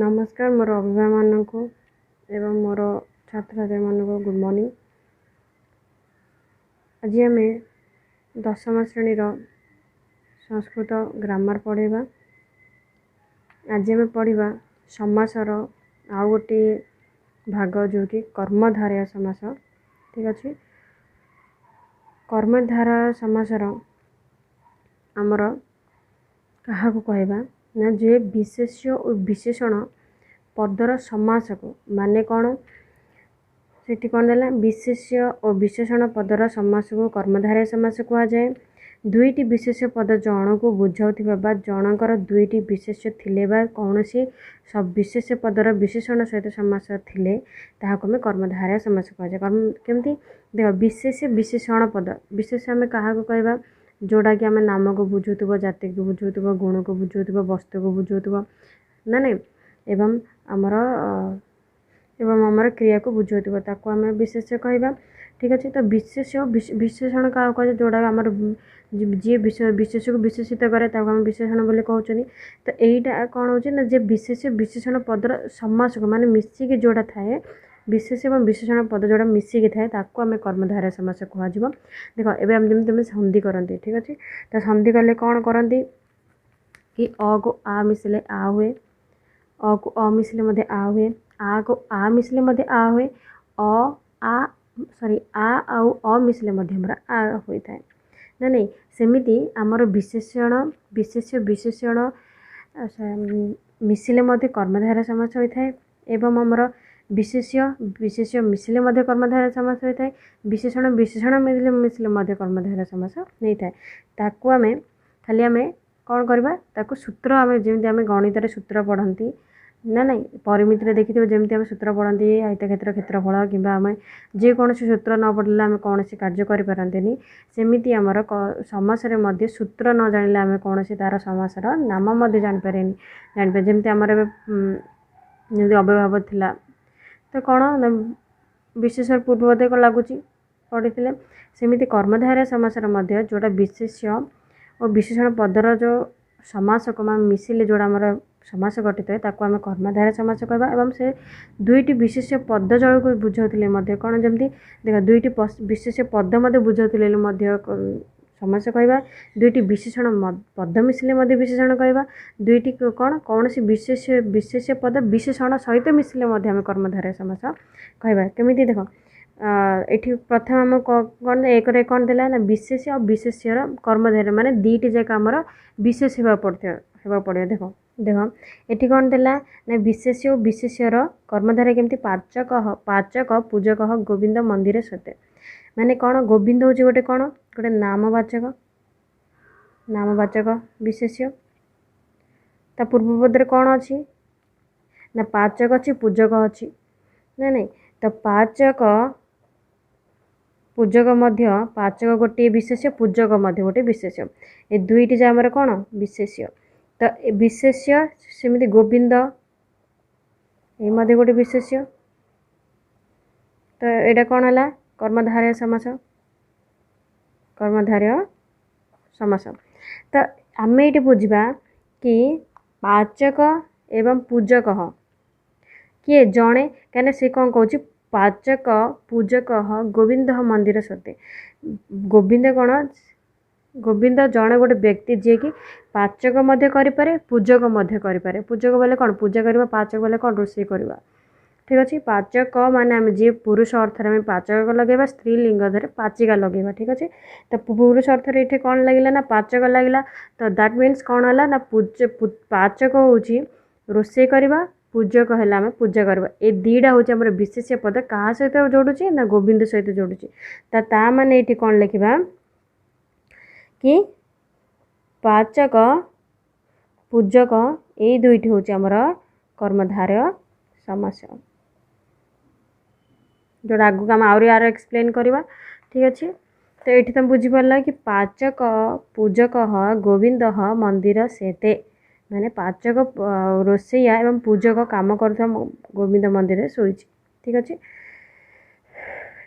ନମସ୍କାର ମୋର ଅଭିଭାବକମାନଙ୍କୁ ଏବଂ ମୋର ଛାତ୍ରଛାତ୍ରୀମାନଙ୍କୁ ଗୁଡ଼୍ ମର୍ଣ୍ଣିଂ। ଆଜି ଆମେ ଦଶମ ଶ୍ରେଣୀର ସଂସ୍କୃତ ଗ୍ରାମାର ପଢ଼ିବା। ଆଜି ଆମେ ପଢ଼ିବା ସମାସର ଆଉ ଗୋଟିଏ ଭାଗ, ଯେଉଁକି କର୍ମଧାରୟ ସମାସ। ଠିକ୍ ଅଛି। କର୍ମଧାରୟ ସମାସର ଆମର କାହାକୁ କହିବା ନା, ଯେ ବିଶେଷ୍ୟ ଓ ବିଶେଷଣ ପଦର ସମାସକୁ। ମାନେ କ'ଣ? ସେଠି କ'ଣ ଦେଲା? ବିଶେଷ୍ୟ ଓ ବିଶେଷଣ ପଦର ସମାସକୁ କର୍ମଧାରୟ ସମାସ କୁହାଯାଏ। ଦୁଇଟି ବିଶେଷ୍ୟ ପଦ ଜଣକୁ ବୁଝାଉଥିବା ବା ଜଣଙ୍କର ଦୁଇଟି ବିଶେଷ୍ୟ ଥିଲେ ବା କୌଣସି ବିଶେଷ୍ୟ ପଦର ବିଶେଷଣ ସହିତ ସମାସ ଥିଲେ, ତାହାକୁ ଆମେ କର୍ମଧାରୟ ସମାସ କୁହାଯାଏ। କର୍ମ କେମିତି? ଦେଖ, ବିଶେଷ୍ୟ ବିଶେଷଣ ପଦ। ବିଶେଷ୍ୟ ଆମେ କାହାକୁ କହିବା? ଯେଉଁଟାକି ଆମେ ନାମକୁ ବୁଝାଉଥିବ, ଜାତିକୁ ବୁଝାଉଥିବ, ଗୁଣକୁ ବୁଝାଉଥିବ, ବସ୍ତୁକୁ ବୁଝାଉଥିବ, ନା ନାଇଁ? ଏବଂ ଆମର କ୍ରିୟାକୁ ବୁଝାଉଥିବ, ତାକୁ ଆମେ ବିଶେଷ୍ୟ କହିବା। ଠିକ୍ ଅଛି। ତ ବିଶେଷ୍ୟ ବିଶେଷଣ କାହାକୁ କୁହାଯାଏ? ଯେଉଁଟାକି ଆମର ଯିଏ ବିଶେଷକୁ ବିଶେଷିତ କରେ, ତାକୁ ଆମେ ବିଶେଷଣ ବୋଲି କହୁଛନ୍ତି। ତ ଏଇଟା କ'ଣ ହେଉଛି ନା, ଯେ ବିଶେଷ୍ୟ ବିଶେଷଣ ପଦର ସମାସକୁ, ମାନେ ମିଶିକି ଯେଉଁଟା ଥାଏ, ବିଶେଷ୍ୟ ଏବଂ ବିଶେଷଣ ପଦ ଯେଉଁଟା ମିଶିକି ଥାଏ, ତାକୁ ଆମେ କର୍ମଧାରୟ ସମାସ କୁହାଯିବ। ଦେଖ, ଏବେ ଆମେ ଯେମିତି ଆମେ ସନ୍ଧି କରନ୍ତି, ଠିକ୍ ଅଛି, ତ ସନ୍ଧି କଲେ କ'ଣ କରନ୍ତି କି ଅକୁ ଆ ମିଶିଲେ ଆ ହୁଏ, ଅକୁ ଅ ମିଶିଲେ ମଧ୍ୟ ଆ ହୁଏ, ଆକୁ ଆ ମିଶିଲେ ମଧ୍ୟ ଆ ହୁଏ, ଅ ଆ ସରି ଆ ଆଉ ଅ ମିଶିଲେ ମଧ୍ୟ ଆମର ଆ ହୋଇଥାଏ, ନା ନାଇଁ? ସେମିତି ଆମର ବିଶେଷଣ ବିଶେଷ୍ୟ ବିଶେଷଣ ମିଶିଲେ ମଧ୍ୟ କର୍ମଧାରୟ ସମାସ ହୋଇଥାଏ ଏବଂ ଆମର ବିଶେଷ୍ୟ ବିଶେଷ୍ୟ ମିଶିଲେ ମଧ୍ୟ କର୍ମଧାରୟ ସମାସ ହୋଇଥାଏ, ବିଶେଷଣ ବିଶେଷଣ ମିଶିଲେ ମଧ୍ୟ କର୍ମଧାରୟ ସମାସ ହେଇଥାଏ। ତାକୁ ଆମେ ଖାଲି ଆମେ କ'ଣ କରିବା? ତାକୁ ସୂତ୍ର, ଆମେ ଯେମିତି ଆମେ ଗଣିତରେ ସୂତ୍ର ପଢ଼ନ୍ତି, ନା ନାଇଁ? ପରିମିତିରେ ଦେଖିଥିବ, ଯେମିତି ଆମେ ସୂତ୍ର ପଢ଼ନ୍ତି, ଆୟତକ୍ଷେତ୍ର କ୍ଷେତ୍ରଫଳ, କିମ୍ବା ଆମେ ଯେକୌଣସି ସୂତ୍ର ନ ପଢ଼ିଲେ ଆମେ କୌଣସି କାର୍ଯ୍ୟ କରିପାରନ୍ତିନି, ସେମିତି ଆମର ସମାସରେ ମଧ୍ୟ ସୂତ୍ର ନ ଜାଣିଲେ ଆମେ କୌଣସି ତା'ର ସମାସର ନାମ ମଧ୍ୟ ଜାଣିପାରିବାନି। ଜାଣିପାରିବା ଯେମିତି ଆମର ଏବେ ଯେମିତି ଅବ୍ୟୟୀଭାବ ଥିଲା, ତ କ'ଣ ନା ବିଶେଷ୍ୟ ପୂର୍ବପଦ କ'ଣ ଲାଗୁଛି ପଢ଼ିଥିଲେ। ସେମିତି କର୍ମଧାରୟ ସମାସର ମଧ୍ୟ ଯେଉଁଟା ବିଶେଷ୍ୟ ଓ ବିଶେଷଣ ପଦର ଯେଉଁ ସମାସକୁ ମିଶିଲେ ଯେଉଁଟା ଆମର ସମାସ ଗଠିତ ହୁଏ, ତାକୁ ଆମେ କର୍ମଧାରୟ ସମାସ କହିବା। ଏବଂ ସେ ଦୁଇଟି ବିଶେଷ୍ୟ ପଦ ଜଣକୁ ବୁଝାଉଥିଲେ ମଧ୍ୟ କ'ଣ, ଯେମିତି ଦେଖ, ଦୁଇଟି ବିଶେଷ୍ୟ ପଦ ମଧ୍ୟ ବୁଝାଉଥିଲେ ମଧ୍ୟ ସମାସ କହିବା, ଦୁଇଟି ବିଶେଷଣ ପଦ ମିଶିଲେ ମଧ୍ୟ ବିଶେଷଣ କହିବା, ଦୁଇଟି କ'ଣ କୌଣସି ବିଶେଷ୍ୟ ବିଶେଷ୍ୟ ପଦ ବିଶେଷଣ ସହିତ ମିଶିଲେ ମଧ୍ୟ ଆମେ କର୍ମଧାରୟ ସମାସ କହିବା। କେମିତି ଦେଖ, ଏଠି ପ୍ରଥମେ ଆମକୁ କ'ଣ ଏକରେ କ'ଣ ଦେଲା ନା, ବିଶେଷ୍ୟ ଆଉ ବିଶେଷ୍ୟର କର୍ମଧାରୟ, ମାନେ ଦୁଇଟି ଯାକ ଆମର ବିଶେଷ ହେବାକୁ ପଡ଼ିଥିବ, ହେବାକୁ ପଡ଼ିବ। ଦେଖ ଦେଖ, ଏଠି କ'ଣ ଦେଲା ନା, ବିଶେଷ୍ୟ ଓ ବିଶେଷ୍ୟର କର୍ମଧାରୟ କେମିତି? ପାଚକ ପୂଜକ ଗୋବିନ୍ଦ ମନ୍ଦିର ସତେ। ମାନେ କ'ଣ? ଗୋବିନ୍ଦ ହେଉଛି ଗୋଟେ କ'ଣ? ଗୋଟେ ନାମବାଚକ, ନାମବାଚକ ବିଶେଷ୍ୟ। ତା ପୂର୍ବ ପଦରେ କ'ଣ ଅଛି ନା, ପାଚକ ଅଛି, ପୂଜକ ଅଛି, ନା ନାଇଁ? ତ ପାଚକ ପୂଜକ ମଧ୍ୟ, ପାଚକ ଗୋଟିଏ ବିଶେଷ୍ୟ, ପୂଜକ ମଧ୍ୟ ଗୋଟିଏ ବିଶେଷ୍ୟ। ଏ ଦୁଇଟି ଯାକ ଆମର କ'ଣ? ବିଶେଷ୍ୟ। ତ ଏ ବିଶେଷ୍ୟ, ସେମିତି ଗୋବିନ୍ଦ ଏ ମଧ୍ୟ ଗୋଟେ ବିଶେଷ୍ୟ। ତ ଏଇଟା କ'ଣ ହେଲା? କର୍ମଧାରୟ ସମାସ, କର୍ମଧାରୟ ସମାସ। ତ ଆମେ ଏଇଠି ବୁଝିବା କି ପାଚକ ଏବଂ ପୂଜକ କିଏ? ଜଣେ। କାହିଁକିନା ସେ କ'ଣ କହୁଛି? ପାଚକ ପୂଜକ ଗୋବିନ୍ଦ ମନ୍ଦିର ସତେ। ଗୋବିନ୍ଦ କ'ଣ? ଗୋବିନ୍ଦ ଜଣେ ଗୋଟେ ବ୍ୟକ୍ତି, ଯିଏକି ପାଚକ ମଧ୍ୟ କରିପାରେ, ପୂଜକ ମଧ୍ୟ କରିପାରେ। ପୂଜକ ବୋଲେ କ'ଣ? ପୂଜା କରିବା। ପାଚକ ବୋଲେ କ'ଣ? ରୋଷେଇ କରିବା। ଠିକ୍ ଅଛି। ପାଚକ ମାନେ ଆମେ ଯିଏ ପୁରୁଷ ଅର୍ଥରେ ଆମେ ପାଚକ ଲଗେଇବା, ସ୍ତ୍ରୀ ଲିଙ୍ଗ ଧରେ ପାଚିକା ଲଗେଇବା। ଠିକ୍ ଅଛି। ତ ପୁରୁଷ ଅର୍ଥରେ ଏଠି କ'ଣ ଲାଗିଲା ନା, ପାଚକ ଲାଗିଲା। ତ that means କ'ଣ ହେଲା ନା, ପାଚକ ହେଉଛି ରୋଷେଇ କରିବା, ପୂଜକ ହେଲା ଆମେ ପୂଜା କରିବା। ଏ ଦୁଇଟା ହେଉଛି ଆମର ବିଶେଷ୍ୟ ପଦ। କାହା ସହିତ ଯୋଡ଼ୁଛି ନା, ଗୋବିନ୍ଦ ସହିତ ଯୋଡ଼ୁଛି। ତ ତା ମାନେ ଏଇଠି କ'ଣ ଲେଖିବା କି ପାଚକ ପୂଜକ ଏଇ ଦୁଇଟି ହେଉଛି ଆମର କର୍ମଧାରୟ ସମାସ, ଯେଉଁଟା ଆଗକୁ ଆମେ ଆହୁରି ଆର ଏକ୍ସପ୍ଲେନ୍ କରିବା। ଠିକ୍ ଅଛି। ତ ଏଇଠି ତୁମେ ବୁଝିପାରିଲ କି ପାଚକ ପୂଜକ ଗୋବିନ୍ଦ ମନ୍ଦିର ସେତେ, ମାନେ ପାଚକ ରୋଷେଇଆ ଏବଂ ପୂଜକ କାମ କରୁଥିବା ଗୋବିନ୍ଦ ମନ୍ଦିରରେ ଶୋଇଛି। ଠିକ୍ ଅଛି,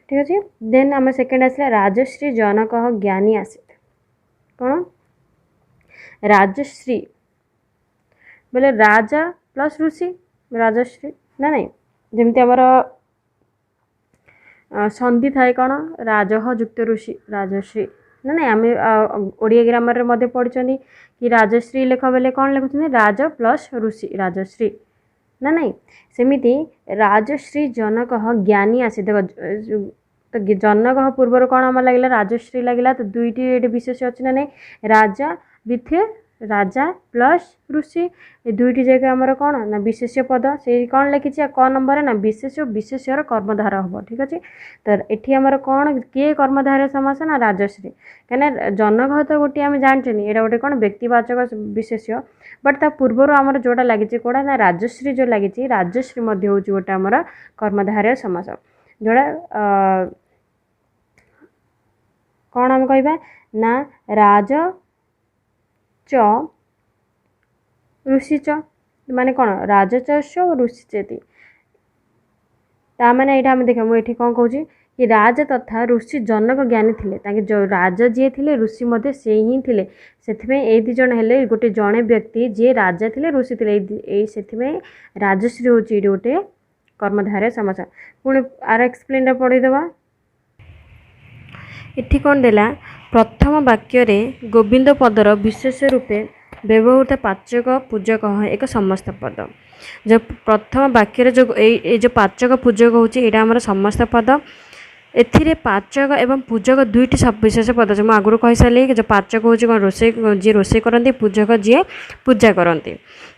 ଠିକ୍ ଅଛି। ଦେନ୍ ଆମେ ସେକେଣ୍ଡ ଆସିଲା ରାଜଶ୍ରୀ ଜନକ ଜ୍ଞାନୀ ଆସିତ। କ'ଣ? ରାଜଶ୍ରୀ ବୋଲେ ରାଜା ପ୍ଲସ୍ ଋଷି। ରାଜଶ୍ରୀ ନା ନାଇଁ? ଯେମିତି ଆମର ସନ୍ଧି ଥାଏ କ'ଣ? ରାଜହ ଯୁକ୍ତ ଋଷି, ରାଜଶ୍ରୀ ନା ନାଇଁ? ଆମେ ଓଡ଼ିଆ ଗ୍ରାମାରରେ ମଧ୍ୟ ପଢ଼ିଛନ୍ତି କି ରାଜଶ୍ରୀ ଲେଖ ବେଲେ କ'ଣ ଲେଖୁଛନ୍ତି? ରାଜ ପ୍ଲସ୍ ଋଷି, ରାଜଶ୍ରୀ ନା ନାଇଁ? ସେମିତି ରାଜଶ୍ରୀ ଜନକ ଜ୍ଞାନୀ ଆସେ। ଦେଖ ତ, ଜନକ ପୂର୍ବରୁ କ'ଣ ଆମର ଲାଗିଲା? ରାଜଶ୍ରୀ ଲାଗିଲା। ତ ଦୁଇଟି ଏଠି ବିଶେଷ ଅଛି ନା ନାଇଁ? ରାଜା ୱିଥ୍ ରାଜା ପ୍ଲସ୍ ଋଷି, ଏ ଦୁଇଟି ଜାଗା ଆମର କ'ଣ ନା ବିଶେଷ୍ୟ ପଦ। ସେଇ କ'ଣ ଲେଖିଛି କ ନମ୍ବରରେ ନା ବିଶେଷ ବିଶେଷ୍ୟର କର୍ମଧାର ହେବ। ଠିକ୍ ଅଛି। ତ ଏଠି ଆମର କ'ଣ, କିଏ କର୍ମଧାର ସମାସ ନା ରାଜଶ୍ରୀ? କାହିଁକିନା ଜନକ ତ ଗୋଟିଏ ଆମେ ଜାଣିଛନ୍ତି, ଏଇଟା ଗୋଟେ କ'ଣ ବ୍ୟକ୍ତିବାଚକ ବିଶେଷ୍ୟ। ବଟ୍ ତା ପୂର୍ବରୁ ଆମର ଯେଉଁଟା ଲାଗିଛି କେଉଁଟା ନା ରାଜଶ୍ରୀ ଯେଉଁ ଲାଗିଛି, ରାଜଶ୍ରୀ ମଧ୍ୟ ହେଉଛି ଗୋଟେ ଆମର କର୍ମଧାରୟ ସମାସ, ଯେଉଁଟା କ'ଣ ଆମେ କହିବା ନା ରାଜ ଚ ଋଷି ଚ, ମାନେ କ'ଣ? ରାଜଚସ୍ୟ ଋଷି ଚେତି। ତା ମାନେ ଏଇଟା ଆମେ ଦେଖିବା, ମୁଁ ଏଠି କ'ଣ କହୁଛି କି ରାଜ ତଥା ଋଷି ଜନକ ଜ୍ଞାନୀ ଥିଲେ। ତାଙ୍କେ ଯେଉଁ ରାଜା ଯିଏ ଥିଲେ, ଋଷି ମଧ୍ୟ ସେ ହିଁ ଥିଲେ। ସେଥିପାଇଁ ଏଇ ଦୁଇ ଜଣ ହେଲେ ଗୋଟେ ଜଣେ ବ୍ୟକ୍ତି, ଯିଏ ରାଜା ଥିଲେ, ଋଷି ଥିଲେ। ଏଇ ସେଥିପାଇଁ ରାଜଶ୍ରୀ ହେଉଛି ଏଇଠି ଗୋଟେ କର୍ମଧାରୟ ସମାସ। ପୁଣି ଆର ଏକ୍ସପ୍ଲେନ୍ଟା ପଢ଼ିଦେବା। ଏଠି କ'ଣ ଦେଲା? ପ୍ରଥମ ବାକ୍ୟରେ ଗୋବିନ୍ଦ ପଦର ବିଶେଷ ରୂପେ ବ୍ୟବହୃତ ପାଚକ ପୂଜକ ଏକ ସମସ୍ତ ପଦ। ଯେଉଁ ପ୍ରଥମ ବାକ୍ୟରେ ଯେଉଁ ଏଇ ଯେଉଁ ପାଚକ ପୂଜକ ହେଉଛି, ଏଇଟା ଆମର ସମସ୍ତ ପଦ। ଏଥିରେ ପାଚକ ଏବଂ ପୂଜକ ଦୁଇଟି ବିଶେଷ ପଦ ଅଛି। ମୁଁ ଆଗରୁ କହିସାରିଲି କି ଯେଉଁ ପାଚକ ହେଉଛି କ'ଣ? ରୋଷେଇ, ଯିଏ ରୋଷେଇ କରନ୍ତି। ପୂଜକ ଯିଏ ପୂଜା କରନ୍ତି।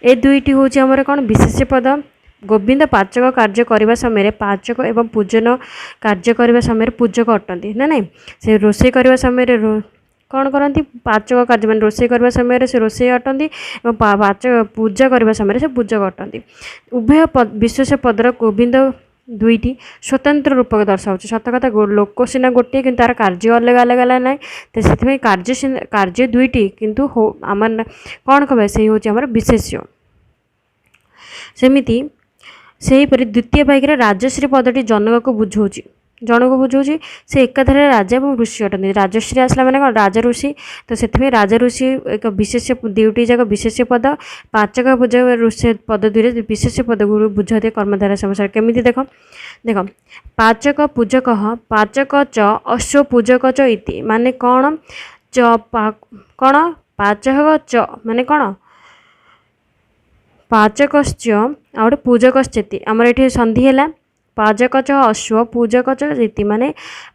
ଏ ଦୁଇଟି ହେଉଛି ଆମର କ'ଣ? ବିଶେଷ ପଦ। ଗୋବିନ୍ଦ ପାଚକ କାର୍ଯ୍ୟ କରିବା ସମୟରେ ପାଚକ ଏବଂ ପୂଜନ କାର୍ଯ୍ୟ କରିବା ସମୟରେ ପୂଜକ ଅଟନ୍ତି ନା ନାଇଁ? ସେ ରୋଷେଇ କରିବା ସମୟରେ କ'ଣ କରନ୍ତି? ପାଚକ କାର୍ଯ୍ୟ ମାନେ ରୋଷେଇ କରିବା ସମୟରେ ସେ ରୋଷେଇ ଅଟନ୍ତି ଏବଂ ପାଚକ ପୂଜା କରିବା ସମୟରେ ସେ ପୂଜକ ଅଟନ୍ତି। ଉଭୟ ବିଶେଷ ପଦର ଗୋବିନ୍ଦ ଦୁଇଟି ସ୍ୱତନ୍ତ୍ର ରୂପକ ଦର୍ଶାଉଛି। ସତ କଥା, ଲୋକ ସିନା ଗୋଟିଏ କିନ୍ତୁ ତାର କାର୍ଯ୍ୟ ଅଲଗା ଅଲଗା ହେଲା ନାହିଁ? ତ ସେଥିପାଇଁ କାର୍ଯ୍ୟ ଦୁଇଟି କିନ୍ତୁ ଆମର କ'ଣ କହିବା, ସେଇ ହେଉଛି ଆମର ବିଶେଷ୍ୟ। ସେମିତି ସେହିପରି ଦ୍ୱିତୀୟ ବାକ୍ୟରେ ରାଜଶ୍ରୀ ପଦଟି ଜନକକୁ ବୁଝାଉଛି, ଜଣକୁ ବୁଝାଉଛି। ସେ ଏକାଧାରରେ ରାଜା ଏବଂ ଋଷି ଅଟନ୍ତି। ରାଜଶ୍ରୀ ଆସିଲା ମାନେ କ'ଣ? ରାଜା ଋଷି। ତ ସେଥିପାଇଁ ରାଜା ଋଷି ଏକ ବିଶେଷ, ଦୁଇଟି ଯାକ ବିଶେଷ୍ୟ ପଦ। ପାଚକ ପୂଜା ଋଷି ପଦ ଦୁଇରେ ବିଶେଷ୍ୟ ପଦକୁ ବୁଝାଉଥାଏ କର୍ମଧାରୟ ସମାସ। କେମିତି? ଦେଖ ଦେଖ, ପାଚକ ପୂଜକ, ପାଚକ ଚ ଅଶ୍ୱ ପୂଜକ ଚ ଇତି, ମାନେ କ'ଣ? ଚ କ'ଣ? ପାଚକ ଚ ମାନେ କ'ଣ? ପାଚକଶ୍ଚ ଆଉ ଗୋଟେ ପୂଜକଶ୍ଚେତି। ଆମର ଏଠି ସନ୍ଧି ହେଲା, ପାଚକ ଚ ଅଶ୍ୱ ପୂଜକ ଚ ଇତି, ମାନେ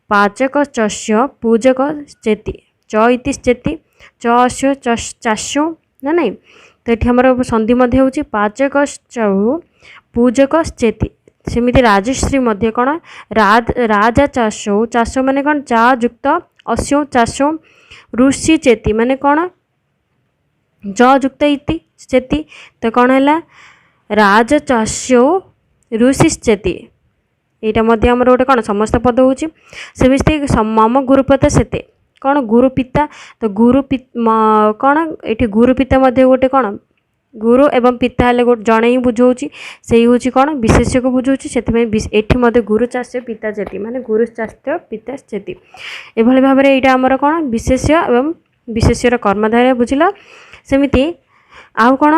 ପାଚକ ଚସ୍ୟ ପୂଜକ ଚେତି, ଚ ଇତି ଚେତି, ଚ ଅଶ୍ୱ ଚାସ୍ୟ ନା ନାଇଁ? ତ ଏଠି ଆମର ସନ୍ଧି ମଧ୍ୟ ହେଉଛି, ପାଚକ ପୂଜକ ଚେତି। ସେମିତି ରାଜଶ୍ରୀ ମଧ୍ୟ କ'ଣ? ରାଜା ଚାଷ, ଚାଷ ମାନେ କ'ଣ? ଚା ଯୁକ୍ତ ଅସ୍ୟ ଚାଷ, ଋଷି ଚେତି ମାନେ କ'ଣ? ଜ ଯୁକ୍ତ ଇତି ଚେତି। ତ କ'ଣ ହେଲା? ରାଜଚାସ୍ୟ ଋଷିଶ୍ଚେତି। ଏଇଟା ମଧ୍ୟ ଆମର ଗୋଟେ କ'ଣ ସମସ୍ତ ପଦ ହେଉଛି। ସେମିତି ମମ ଗୁରୁପତା ସେତେ କ'ଣ? ଗୁରୁ ପିତା। ତ ଗୁରୁ କ'ଣ ଏଠି? ଗୁରୁ ପିତା ମଧ୍ୟ ଗୋଟେ କ'ଣ? ଗୁରୁ ଏବଂ ପିତା ହେଲେ ଜଣେ ହିଁ ବୁଝାଉଛି, ସେଇ ହେଉଛି କ'ଣ? ବିଶେଷ୍ୟକୁ ବୁଝାଉଛି। ସେଥିପାଇଁ ଏଠି ମଧ୍ୟ ଗୁରୁ ଚାଷ୍ୟ ପିତା ଚେତି, ମାନେ ଗୁରୁ ଚାସ୍ୟ ପିତା ଚେତି। ଏଭଳି ଭାବରେ ଏଇଟା ଆମର କ'ଣ? ବିଶେଷ୍ୟ ଏବଂ ବିଶେଷ୍ୟର କର୍ମଧାରୟ ବୁଝିଲ। ସେମିତି ଆଉ କ'ଣ?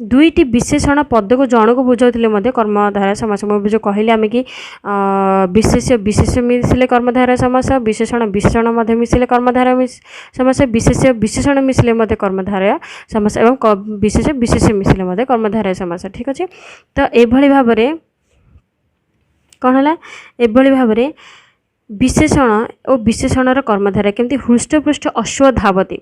ଦୁଇଟି ବିଶେଷଣ ପଦକୁ ଜଣକୁ ବୁଝାଉଥିଲେ ମଧ୍ୟ କର୍ମଧାରୟ ସମାସ। ମୁଁ ଯେଉଁ କହିଲି ଆମେ କି ବିଶେଷ୍ୟ ବିଶେଷ ମିଶିଲେ କର୍ମଧାରୟ ସମାସ, ବିଶେଷଣ ବିଶେଷଣ ମଧ୍ୟ ମିଶିଲେ କର୍ମଧାରୟ ସମାସ, ବିଶେଷ୍ୟ ବିଶେଷଣ ମିଶିଲେ ମଧ୍ୟ କର୍ମଧାରୟ ସମାସ ଏବଂ ବିଶେଷ ବିଶେଷ ମିଶିଲେ ମଧ୍ୟ କର୍ମଧାରୟ ସମାସ। ଠିକ୍ ଅଛି। ତ ଏଭଳି ଭାବରେ କ'ଣ ହେଲା? ଏଭଳି ଭାବରେ ବିଶେଷଣ ଓ ବିଶେଷଣର କର୍ମଧାରୟ କେମିତି? ହୃଷ୍ଟପୃଷ୍ଟ ଅଶ୍ୱ ଧାବତୀ।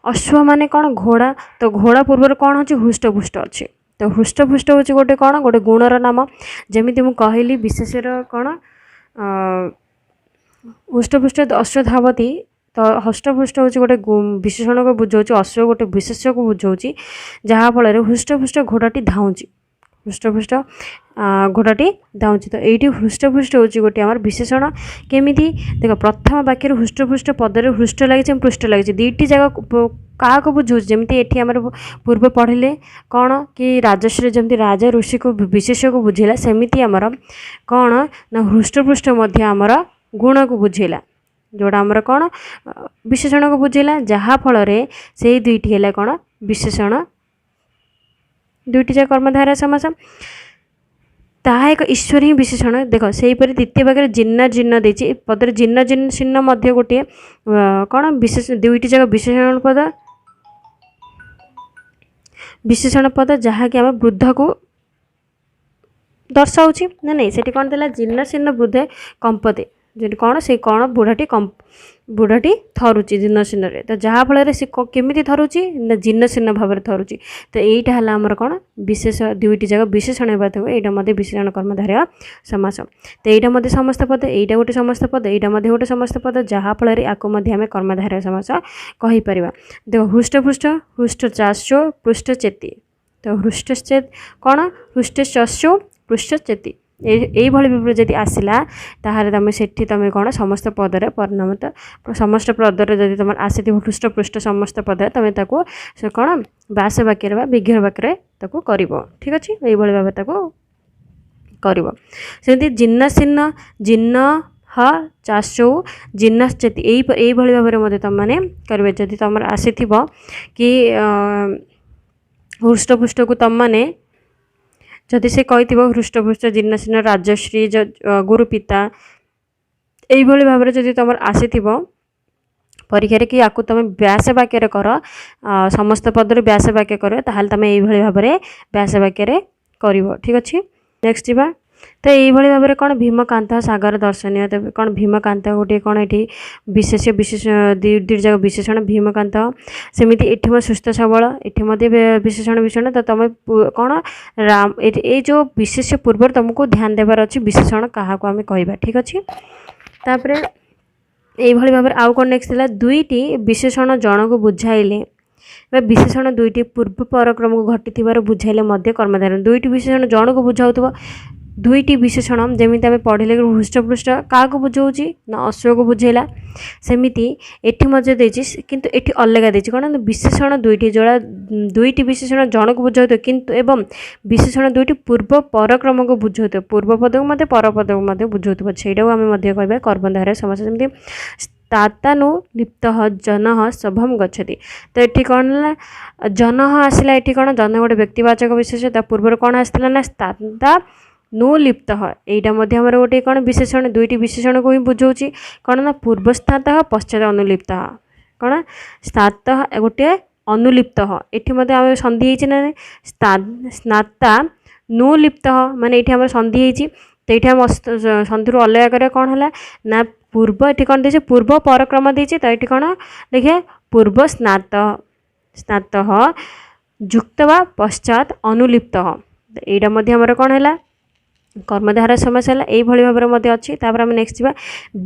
ଅଶ୍ୱ ମାନେ କ'ଣ? ଘୋଡ଼ା। ତ ଘୋଡ଼ା ପୂର୍ବରୁ କ'ଣ ଅଛି? ହୃଷ୍ଟପୁଷ୍ଟ ଅଛି। ତ ହୃଷ୍ଟପୁଷ୍ଟ ହେଉଛି ଗୋଟେ କ'ଣ? ଗୋଟେ ଗୁଣର ନାମ। ଯେମିତି ମୁଁ କହିଲି ବିଶେଷର କ'ଣ ହୃଷ୍ଟପୁଷ୍ଟ ଅଶ୍ୱ ଧାବତୀ, ତ ହୃଷ୍ଟପୁଷ୍ଟ ହେଉଛି ଗୋଟେ ବିଶେଷଣକୁ ବୁଝାଉଛି, ଅଶ୍ୱ ଗୋଟେ ବିଶେଷ୍ୟକୁ ବୁଝାଉଛି, ଯାହାଫଳରେ ହୃଷ୍ଟପୁଷ୍ଟ ଘୋଡ଼ାଟି ଧାଉଁଛି, ହୃଷ୍ଟପୁଷ୍ଟ ଘୋଡ଼ାଟି ଧାଉଁଛି। ତ ଏଇଠି ହୃଷ୍ଟପୁଷ୍ଟ ହେଉଛି ଗୋଟିଏ ଆମର ବିଶେଷଣ। କେମିତି ଦେଖ, ପ୍ରଥମ ବାକ୍ୟରେ ହୃଷ୍ଟପୁଷ୍ଟ ପଦରେ ହୃଷ୍ଟ ଲାଗିଛି ଏବଂ ପୃଷ୍ଠ ଲାଗିଛି, ଦୁଇଟି ଜାଗା କାହାକୁ ବୁଝାଉଛି? ଯେମିତି ଏଠି ଆମର ପୂର୍ବେ ପଢ଼ିଲେ କ'ଣ କି ରାଜଶ୍ରୀ ଯେମିତି ରାଜା ଋଷିକୁ ବିଶେଷକୁ ବୁଝେଇଲା, ସେମିତି ଆମର କ'ଣ ନା ହୃଷ୍ଟପୃଷ୍ଟ ମଧ୍ୟ ଆମର ଗୁଣକୁ ବୁଝେଇଲା, ଯେଉଁଟା ଆମର କ'ଣ ବିଶେଷଣକୁ ବୁଝେଇଲା, ଯାହାଫଳରେ ସେଇ ଦୁଇଟି ହେଲା କ'ଣ? ବିଶେଷଣ। ଦୁଇଟି ଯାକ କର୍ମଧାରୟ ସମାସ। ତାହା ଏକ ଈଶ୍ୱର ହିଁ ବିଶେଷଣ। ଦେଖ, ସେହିପରି ଦ୍ୱିତୀୟ ବାକ୍ୟରେ ଜୀର୍ଣ୍ଣ ଜୀର୍ଣ୍ଣ ଦେଇଛି, ପଦରେ ଜୀର୍ଣ୍ଣ ଜୀର୍ଣ୍ଣ ଶୀର୍ଣ୍ଣ ମଧ୍ୟ ଗୋଟିଏ କ'ଣ ବିଶେଷ, ଦୁଇଟି ଯାକ ବିଶେଷଣ ପଦ, ବିଶେଷଣ ପଦ ଯାହାକି ଆମେ ବୃଦ୍ଧକୁ ଦର୍ଶାଉଛି ନା ନାଇଁ? ସେଠି କ'ଣ ଥିଲା? ଜୀର୍ଣ୍ଣ ଶୀର୍ଣ୍ଣ ବୃଦ୍ଧେ କମ୍ପତେ, ଯେଠି କ'ଣ ସେ କ'ଣ ବୁଢ଼ାଟି, ବୁଢ଼ାଟି ଥରୁଛି ଜୀର୍ଣ୍ଣ ଶୀର୍ଣ୍ଣରେ। ତ ଯାହାଫଳରେ ସେ କେମିତି ଥରୁଛି ନା ଜୀର୍ଣ୍ଣ ଶୀର୍ଣ୍ଣ ଭାବରେ ଥରୁଛି। ତ ଏଇଟା ହେଲା ଆମର କ'ଣ ବିଶେଷ, ଦୁଇଟି ଯାକ ବିଶେଷଣ ହେବା ଥିବ, ଏଇଟା ମଧ୍ୟ ବିଶେଷଣ କର୍ମଧାରୟ ସମାସ। ତ ଏଇଟା ମଧ୍ୟ ସମସ୍ତ ପଦ, ଏଇଟା ଗୋଟେ ସମସ୍ତ ପଦ, ଏଇଟା ମଧ୍ୟ ଗୋଟେ ସମସ୍ତ ପଦ, ଯାହାଫଳରେ ଆକୁ ମଧ୍ୟ ଆମେ କର୍ମଧାରୟ ସମାସ କହିପାରିବା। ଦେଖ, ହୃଷ୍ଟପୃଷ୍ଟ, ହୃଷ୍ଟ ଚାଷୋ ପୃଷ୍ଠ ଚେତି। ତ ହୃଷ୍ଟଶ୍ଚେତ କ'ଣ? ହୃଷ୍ଟ ଚଷୁ ପୃଷ୍ଠ ଚେତି। ଏଇଭଳି ଭାବରେ ଯଦି ଆସିଲା, ତାହେଲେ ତୁମେ ସେଠି ତୁମେ କ'ଣ ସମସ୍ତ ପଦରେ ପରିଣତ, ସମସ୍ତ ପଦରେ ଯଦି ତୁମର ଆସିଥିବ ହୃଷ୍ଟ ପୃଷ୍ଠ ସମସ୍ତ ପଦରେ, ତୁମେ ତାକୁ ସେ କ'ଣ ବ୍ୟାସ ବାକ୍ୟରେ ବା ବିଗ୍ରହ ବାକ୍ୟରେ ତାକୁ କରିବ। ଠିକ୍ ଅଛି, ଏଇଭଳି ଭାବରେ ତାକୁ କରିବ। ସେମିତି ଜୀର୍ଣ୍ଣ ଶୀର୍ଣ୍ଣ, ଜୀର୍ଣ୍ଣ ହ ଚାଷୌ ଜୀର୍ଣ୍ଣଶ୍ଚେତି, ଏଇଭଳି ଭାବରେ ମଧ୍ୟ ତୁମମାନେ କରିବେ। ଯଦି ତୁମର ଆସିଥିବ କି ହୃଷ୍ଟପୃଷ୍ଟକୁ ତୁମମାନେ ଯଦି ସେ କହିଥିବ ହୃଷ୍ଟପୃଷ୍ଟ ଜୀର୍ଣ୍ଣଶୀର୍ଣ୍ଣ ରାଜଶ୍ରୀ ଗୁରୁପିତା, ଏଇଭଳି ଭାବରେ ଯଦି ତୁମର ଆସିଥିବ ପରୀକ୍ଷାରେ କି ୟାକୁ ତୁମେ ବ୍ୟାସ ବାକ୍ୟରେ କର, ସମସ୍ତ ପଦରୁ ବ୍ୟାସ ବାକ୍ୟ କର, ତାହେଲେ ତୁମେ ଏଇଭଳି ଭାବରେ ବ୍ୟାସ ବାକ୍ୟରେ କରିବ। ଠିକ୍ ଅଛି, ନେକ୍ସଟ ଯିବା। ତ ଏଇଭଳି ଭାବରେ କ'ଣ ଭୀମକାନ୍ତ ସାଗର ଦର୍ଶନୀୟ। ତେବେ କ'ଣ ଭୀମକାନ୍ତ ଗୋଟିଏ କ'ଣ ଏଠି ବିଶେଷ, ବିଶେଷ ଦୁଇଟି ଯାକ ବିଶେଷଣ ଭୀମକାନ୍ତ। ସେମିତି ଏଠି ମଧ୍ୟ ସୁସ୍ଥ ସବଳ, ଏଠି ମଧ୍ୟ ବିଶେଷଣ ବିଶେଷଣ। ତ ତୁମେ କ'ଣ ରାମ, ଏଠି ଏଇ ଯେଉଁ ବିଶେଷ ପୂର୍ବରୁ ତୁମକୁ ଧ୍ୟାନ ଦେବାର ଅଛି ବିଶେଷଣ କାହାକୁ ଆମେ କହିବା। ଠିକ୍ ଅଛି, ତାପରେ ଏଇଭଳି ଭାବରେ ଆଉ କ'ଣ ନେକ୍ସଟ ଥିଲା? ଦୁଇଟି ବିଶେଷଣ ଜଣକୁ ବୁଝାଇଲେ ବା ବିଶେଷଣ ଦୁଇଟି ପୂର୍ବ ପରକ୍ରମକୁ ଘଟିଥିବାର ବୁଝାଇଲେ ମଧ୍ୟ କର୍ମଧାରୟ। ଦୁଇଟି ବିଶେଷଣ ଜଣକୁ ବୁଝାଉଥିବ, ଦୁଇଟି ବିଶେଷଣ ଯେମିତି ଆମେ ପଢ଼ିଲେ ହୃଷ୍ଟପୃଷ୍ଟ କାହାକୁ ବୁଝାଉଛି ନା ଅଶ୍ୱକୁ ବୁଝେଇଲା, ସେମିତି ଏଠି ମଧ୍ୟ ଦେଇଛି, କିନ୍ତୁ ଏଠି ଅଲଗା ଦେଇଛି। କ'ଣ ନା ବିଶେଷଣ ଦୁଇଟି ଯୋଡ଼ା, ଦୁଇଟି ବିଶେଷଣ ଜଣକୁ ବୁଝାଉଥିବ କିନ୍ତୁ ଏବଂ ବିଶେଷଣ ଦୁଇଟି ପୂର୍ବ ପରକ୍ରମକୁ ବୁଝାଉଥିବ, ପୂର୍ବ ପଦକୁ ମଧ୍ୟ ପର ପଦକୁ ମଧ୍ୟ ବୁଝାଉଥିବ, ସେଇଟାକୁ ଆମେ ମଧ୍ୟ କହିବା କର୍ମଧାରୟ ସମାସ। ଯେମିତି ସ୍ଥାତାନୁ ଲିପ୍ତଃ ଜନଃ ଶଭಂ ଗଚ୍ଛତି। ତ ଏଠି କ'ଣ ହେଲା? ଜନଃ ଆସିଲା, ଏଠି କ'ଣ ଜନ ଗୋଟେ ବ୍ୟକ୍ତିବାଚକ ବିଶେଷ, ତା ପୂର୍ବରୁ କ'ଣ ଆସିଥିଲା ନା ସ୍ଥାତା ନୁ ଲିପ୍ତଃ, ଏଇଟା ମଧ୍ୟ ଆମର ଗୋଟିଏ କ'ଣ ବିଶେଷଣ, ଦୁଇଟି ବିଶେଷଣକୁ ହିଁ ବୁଝାଉଛି। କ'ଣ ନା ପୂର୍ବସ୍ଥାତଃ ପଶ୍ଚାତ ଅନୁଲିପ୍ତଃ, କ'ଣ ସ୍ଥାତଃ ଗୋଟିଏ ଅନୁଲିପ୍ତଃ, ଏଠି ମଧ୍ୟ ଆମେ ସନ୍ଧି ହେଇଛି ନା ସ୍ନାତା ନୁ ଲିପ୍ତଃ, ମାନେ ଏଇଠି ଆମର ସନ୍ଧି ହେଇଛି। ତ ଏଇଠି ଆମ ସନ୍ଧିରୁ ଅଲଗା କରିବା କ'ଣ ହେଲା ନା ପୂର୍ବ, ଏଠି କ'ଣ ଦେଇଛି? ପୂର୍ବ ପରକ୍ରମ ଦେଇଛି। ତ ଏଠି କ'ଣ ଦେଖିବା? ପୂର୍ବ ସ୍ନାତ ସ୍ନାତଃ ଯୁକ୍ତ ବା ପଶ୍ଚାତ ଅନୁଲିପ୍ତଃ, ଏଇଟା ମଧ୍ୟ ଆମର କ'ଣ ହେଲା? କର୍ମଧାରୟ ସମାସ ହେଲା। ଏଇଭଳି ଭାବରେ ମଧ୍ୟ ଅଛି। ତାପରେ ଆମେ ନେକ୍ସଟ ଯିବା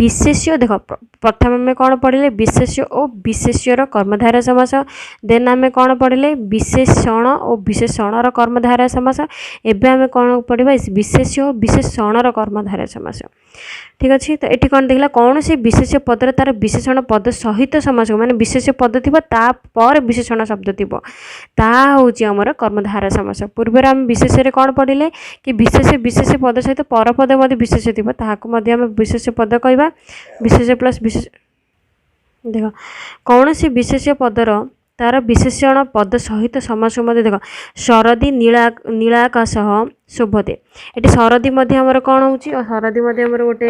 ବିଶେଷ୍ୟ। ଦେଖ, ପ୍ରଥମେ ଆମେ କ'ଣ ପଢ଼ିଲେ? ବିଶେଷ୍ୟ ଓ ବିଶେଷ୍ୟର କର୍ମଧାରୟ ସମାସ। ଦେନ୍ ଆମେ କ'ଣ ପଢ଼ିଲେ? ବିଶେଷଣ ଓ ବିଶେଷଣର କର୍ମଧାରୟ ସମାସ। ଏବେ ଆମେ କ'ଣ ପଢ଼ିବା? ବିଶେଷ୍ୟ ଓ ବିଶେଷଣର କର୍ମଧାରୟ ସମାସ। ଠିକ୍ ଅଛି, ତ ଏଠି କ'ଣ ଦେଖିଲା? କୌଣସି ବିଶେଷ୍ୟ ପଦରେ ତାର ବିଶେଷଣ ପଦ ସହିତ ସମାସ, ମାନେ ବିଶେଷ୍ୟ ପଦ ଥିବ ତାପରେ ବିଶେଷଣ ଶବ୍ଦ ଥିବ, ତାହା ହେଉଛି ଆମର କର୍ମଧାରୟ ସମାସ। ପୂର୍ବରୁ ଆମେ ବିଶେଷ୍ୟରେ କ'ଣ ପଢ଼ିଲେ କି ବିଶେଷ୍ୟ ବିଶେଷ୍ୟ ପଦ ସହିତ ପରପଦ ମଧ୍ୟ ବିଶେଷ୍ୟ ଥିବ, ତାହାକୁ ମଧ୍ୟ ଆମେ ବିଶେଷ୍ୟ ପଦ କହିବା। ବିଶେଷ୍ୟ ପ୍ଲସ୍ ବିଶେଷ। ଦେଖ, କୌଣସି ବିଶେଷ୍ୟ ପଦର ତାର ବିଶେଷଣ ପଦ ସହିତ ସମାସ ମଧ୍ୟ। ଦେଖ, ଶରଦୀ ନୀଳା ନୀଳାକାଶ ଶୋଭତେ। ଏଠି ଶରଦୀ ମଧ୍ୟ ଆମର କ'ଣ ହେଉଛି? ଶରଦୀ ମଧ୍ୟ ଆମର ଗୋଟେ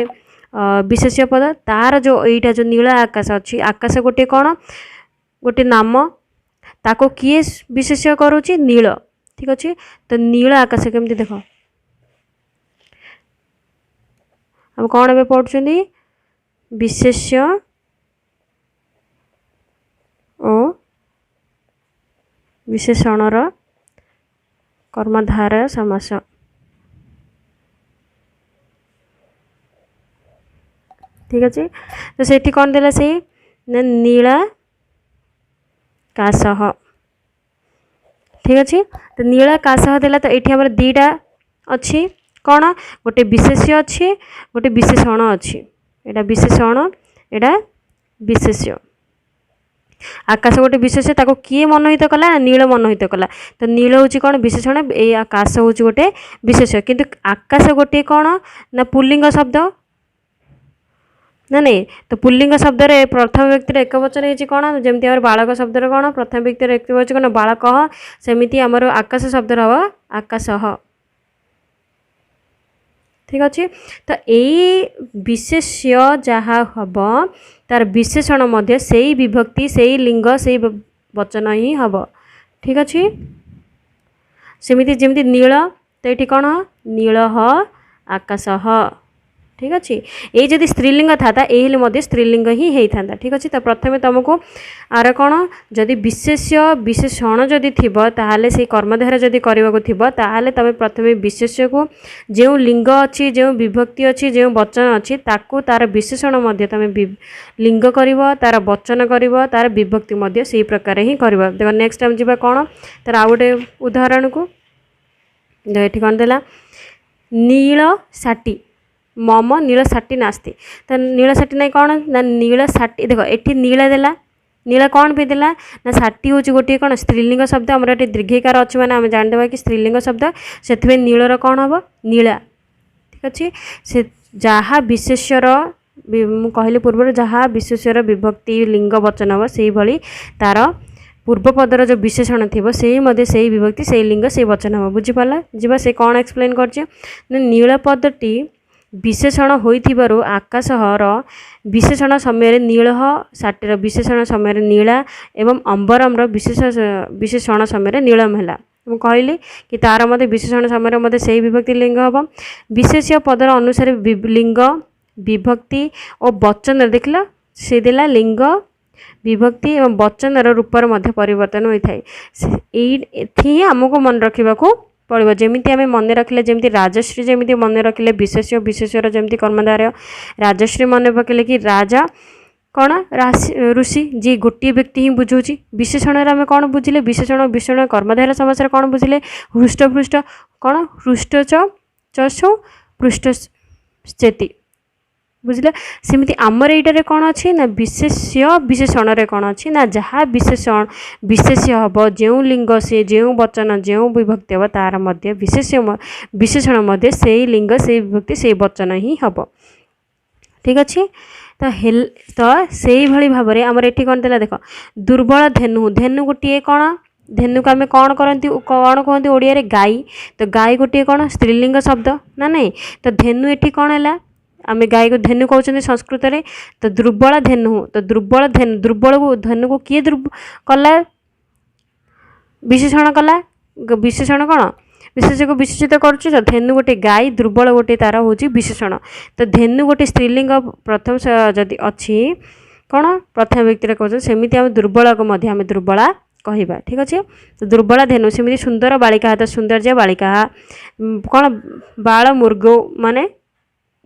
ବିଶେଷ୍ୟ ପଦ। ତାର ଯେଉଁ ଏଇଟା ଯେଉଁ ନୀଳ ଆକାଶ ଅଛି, ଆକାଶ ଗୋଟିଏ କ'ଣ ଗୋଟେ ନାମ, ତାକୁ କିଏ ବିଶେଷ୍ୟ କରୁଛି? ନୀଳ। ଠିକ୍ ଅଛି, ତ ନୀଳ ଆକାଶ କେମିତି? ଦେଖ, ଆମେ କ'ଣ ଏବେ ପଢ଼ୁଛନ୍ତି? ବିଶେଷ୍ୟ ଓ ବିଶେଷଣର କର୍ମଧାରୟ ସମାସ। ଠିକ୍ ଅଛି, ତ ସେଠି କ'ଣ ଦେଲା ସେଇ ନା ନୀଳା କାଶହ। ଠିକ୍ ଅଛି, ତ ନୀଳା କାଶହ ଦେଲା। ତ ଏଇଠି ଆମର ଦୁଇଟା ଅଛି, କ'ଣ? ଗୋଟେ ବିଶେଷ୍ୟ ଅଛି, ଗୋଟେ ବିଶେଷଣ ଅଛି। ଏଇଟା ବିଶେଷଣ, ଏଇଟା ବିଶେଷ୍ୟ। ଆକାଶ ଗୋଟେ ବିଶେଷ୍ୟ, ତାକୁ କିଏ ମନୋହିତ କଲା ନା ନୀଳ ମନୋହିତ କଲା। ତ ନୀଳ ହେଉଛି କ'ଣ ବିଶେଷଣ, ଏଇ ଆକାଶ ହେଉଛି ଗୋଟେ ବିଶେଷ୍ୟ। କିନ୍ତୁ ଆକାଶ ଗୋଟିଏ କ'ଣ ନା ପୁଲ୍ଲିଙ୍ଗ ଶବ୍ଦ, ନା ନାଇଁ? ତ ପୁଲ୍ଲିଙ୍ଗ ଶବ୍ଦରେ ପ୍ରଥମ ବ୍ୟକ୍ତିର ଏକ ବଚନ ହେଇଛି କ'ଣ? ଯେମିତି ଆମର ବାଳକ ଶବ୍ଦର କ'ଣ ପ୍ରଥମ ବ୍ୟକ୍ତିର ଏକ ବଚନ କ'ଣ? ବାଳକ। ସେମିତି ଆମର ଆକାଶ ଶବ୍ଦର ହେବ ଆକାଶଃ। ଠିକ୍ ଅଛି? ତ ଏଇ ବିଶେଷ୍ୟ ଯାହା ହେବ, ତାର ବିଶେଷଣ ମଧ୍ୟ ସେଇ ବିଭକ୍ତି, ସେଇ ଲିଙ୍ଗ, ସେଇ ବଚନ ହିଁ ହେବ। ଠିକ୍ ଅଛି? ସେମିତି ଯେମିତି ନୀଳ, ତ ଏଇଠି କ'ଣ? ନୀଳଃ ଆକାଶଃ। ଠିକ୍ ଅଛି? ଏଇ ଯଦି ସ୍ତ୍ରୀଲିଙ୍ଗ ଥାନ୍ତା, ଏଇ ହେଲେ ମଧ୍ୟ ସ୍ତ୍ରୀଲିଙ୍ଗ ହିଁ ହେଇଥାନ୍ତା। ଠିକ୍ ଅଛି? ତ ପ୍ରଥମେ ତୁମକୁ ଆର କ'ଣ, ଯଦି ବିଶେଷ୍ୟ ବିଶେଷଣ ଯଦି ଥିବ, ତାହେଲେ ସେଇ କର୍ମଧାରୟ ଯଦି କରିବାକୁ ଥିବ, ତାହେଲେ ତୁମେ ପ୍ରଥମେ ବିଶେଷ୍ୟକୁ ଯେଉଁ ଲିଙ୍ଗ ଅଛି, ଯେଉଁ ବିଭକ୍ତି ଅଛି, ଯେଉଁ ବଚନ ଅଛି, ତାକୁ ତାର ବିଶେଷଣ ମଧ୍ୟ ତୁମେ ଲିଙ୍ଗ କରିବ, ତାର ବଚନ କରିବ, ତାର ବିଭକ୍ତି ମଧ୍ୟ ସେଇ ପ୍ରକାର ହିଁ କରିବ। ଦେଖ, ନେକ୍ସଟ ଆମେ ଯିବା କ'ଣ ତାର ଆଉ ଗୋଟେ ଉଦାହରଣକୁ। ଏଠି କ'ଣ ଦେଲା? ନୀଳ ଷାଟି, ମମ ନୀଳ ଷାଟି ନାସ୍ତି। ତ ନୀଳ ଷାଟି ନାହିଁ କ'ଣ ନା ନୀଳ ଷାଟି, ଦେଖ, ଏଠି ନୀଳ ଦେଲା। ନୀଳ କ'ଣ ପାଇଁ ଦେଲା ନା ଷାଟି ହେଉଛି ଗୋଟିଏ କ'ଣ? ସ୍ତ୍ରୀଲିଙ୍ଗ ଶବ୍ଦ। ଆମର ଏଠି ଦୀର୍ଘଈକାର ଅଛି, ମାନେ ଆମେ ଜାଣିଦେବା କି ସ୍ତ୍ରୀଲିଙ୍ଗ ଶବ୍ଦ। ସେଥିପାଇଁ ନୀଳର କ'ଣ ହେବ? ନୀଳା। ଠିକ୍ ଅଛି? ସେ ଯାହା ବିଶେଷ୍ୟର, ମୁଁ କହିଲି ପୂର୍ବରୁ, ଯାହା ବିଶେଷ୍ୟର ବିଭକ୍ତି, ଲିଙ୍ଗ, ବଚନ ହେବ, ସେଇଭଳି ତାର ପୂର୍ବ ପଦର ଯେଉଁ ବିଶେଷଣ ଥିବ, ସେଇ ମଧ୍ୟ ସେଇ ବିଭକ୍ତି, ସେଇ ଲିଙ୍ଗ, ସେଇ ବଚନ ହେବ। ବୁଝିପାରିଲା? ଯିବା, ସେ କ'ଣ ଏକ୍ସପ୍ଲେନ୍ କରିଛି ନା ନୀଳ ପଦଟି ବିଶେଷଣ ହୋଇଥିବାରୁ ଆକାଶର ବିଶେଷଣ ସମୟରେ ନୀଳଃ, ଷାଟିର ବିଶେଷଣ ସମୟରେ ନୀଳା ଏବଂ ଅମ୍ବରମର ବିଶେଷଣ ସମୟରେ ନୀଳମ ହେଲା। ମୁଁ କହିଲି କି ତାର ମଧ୍ୟ ବିଶେଷଣ ସମୟରେ ମଧ୍ୟ ସେଇ ବିଭକ୍ତି, ଲିଙ୍ଗ ହେବ। ବିଶେଷ୍ୟ ପଦର ଅନୁସାରେ ଲିଙ୍ଗ, ବିଭକ୍ତି ଓ ବଚନରେ, ଦେଖିଲ, ସେ ଦେଲା ଲିଙ୍ଗ, ବିଭକ୍ତି ଏବଂ ବଚନର ରୂପରେ ମଧ୍ୟ ପରିବର୍ତ୍ତନ ହୋଇଥାଏ। ଏଇ ଏଠି ହିଁ ଆମକୁ ମନେ ରଖିବାକୁ ପଡ଼ିବ। ଯେମିତି ଆମେ ମନେ ରଖିଲେ, ଯେମିତି ରାଜଶ୍ରୀ ଯେମିତି ମନେ ରଖିଲେ, ବିଶେଷ୍ୟ ବିଶେଷ୍ୟର ଯେମିତି କର୍ମଧାରୟ ରାଜଶ୍ରୀ ମନେ ପକେଇଲେ କି ରାଜା କ'ଣ ରାଶି ଋଷି, ଯିଏ ଗୋଟିଏ ବ୍ୟକ୍ତି ହିଁ ବୁଝାଉଛି। ବିଶେଷଣରେ ଆମେ କ'ଣ ବୁଝିଲେ? ବିଶେଷଣ ବିଶେଷଣ କର୍ମଧାରୟ ସମାସରେ କ'ଣ ବୁଝିଲେ? ହୃଷ୍ଟ ପୃଷ୍ଟ କ'ଣ? ହୃଷ୍ଟ ଚ ଚଷୁ ପୃଷ୍ଟ ଚେତି, ବୁଝିଲେ? ସେମିତି ଆମର ଏଇଟାରେ କ'ଣ ଅଛି ନା ବିଶେଷ୍ୟ ବିଶେଷଣରେ କ'ଣ ଅଛି ନା ଯାହା ବିଶେଷଣ ବିଶେଷ୍ୟ ହେବ, ଯେଉଁ ଲିଙ୍ଗ ସେ, ଯେଉଁ ବଚନ, ଯେଉଁ ବିଭକ୍ତି ହେବ, ତାର ମଧ୍ୟ ବିଶେଷ୍ୟ ବିଶେଷଣ ମଧ୍ୟ ସେଇ ଲିଙ୍ଗ, ସେଇ ବିଭକ୍ତି, ସେଇ ବଚନ ହିଁ ହେବ। ଠିକ୍ ଅଛି? ତ ହେଲ ତ ସେଇଭଳି ଭାବରେ ଆମର ଏଠି କ'ଣ ଥିଲା ଦେଖ। ଦୁର୍ବଳ ଧେନୁ। ଧେନୁ ଗୋଟିଏ କ'ଣ? ଧେନୁକୁ ଆମେ କ'ଣ କରନ୍ତି, କ'ଣ କୁହନ୍ତି ଓଡ଼ିଆରେ? ଗାଈ। ତ ଗାଈ ଗୋଟିଏ କ'ଣ? ସ୍ତ୍ରୀଲିଙ୍ଗ ଶବ୍ଦ ନା ନାହିଁ? ତ ଧେନୁ ଏଠି କ'ଣ ହେଲା? ଆମେ ଗାଈକୁ ଧେନୁ କହୁଛନ୍ତି ସଂସ୍କୃତରେ। ତ ଦୁର୍ବଳ ଧେନୁ, ତ ଦୁର୍ବଳ ଧେନୁ, ଦୁର୍ବଳକୁ ଧେନୁକୁ କିଏ କଲା? ବିଶେଷଣ କଲା। ବିଶେଷଣ କ'ଣ? ବିଶେଷକୁ ବିଶେଷିତ କରୁଛି। ତ ଧେନୁ ଗୋଟେ ଗାଈ, ଦୁର୍ବଳ ଗୋଟେ ତାର ହେଉଛି ବିଶେଷଣ। ତ ଧେନୁ ଗୋଟେ ସ୍ତ୍ରୀଲିଙ୍ଗ ପ୍ରଥମ ଯଦି ଅଛି କ'ଣ ପ୍ରଥମ ବ୍ୟକ୍ତିରେ କହୁଛନ୍ତି, ସେମିତି ଆମେ ଦୁର୍ବଳକୁ ମଧ୍ୟ ଆମେ ଦୁର୍ବଳା କହିବା। ଠିକ୍ ଅଛି? ତ ଦୁର୍ବଳା ଧେନୁ। ସେମିତି ସୁନ୍ଦର ବାଳିକା, ତ ସୁନ୍ଦର ଯେ ବାଳିକା କ'ଣ ବାଳ ମୃଗ ମାନେ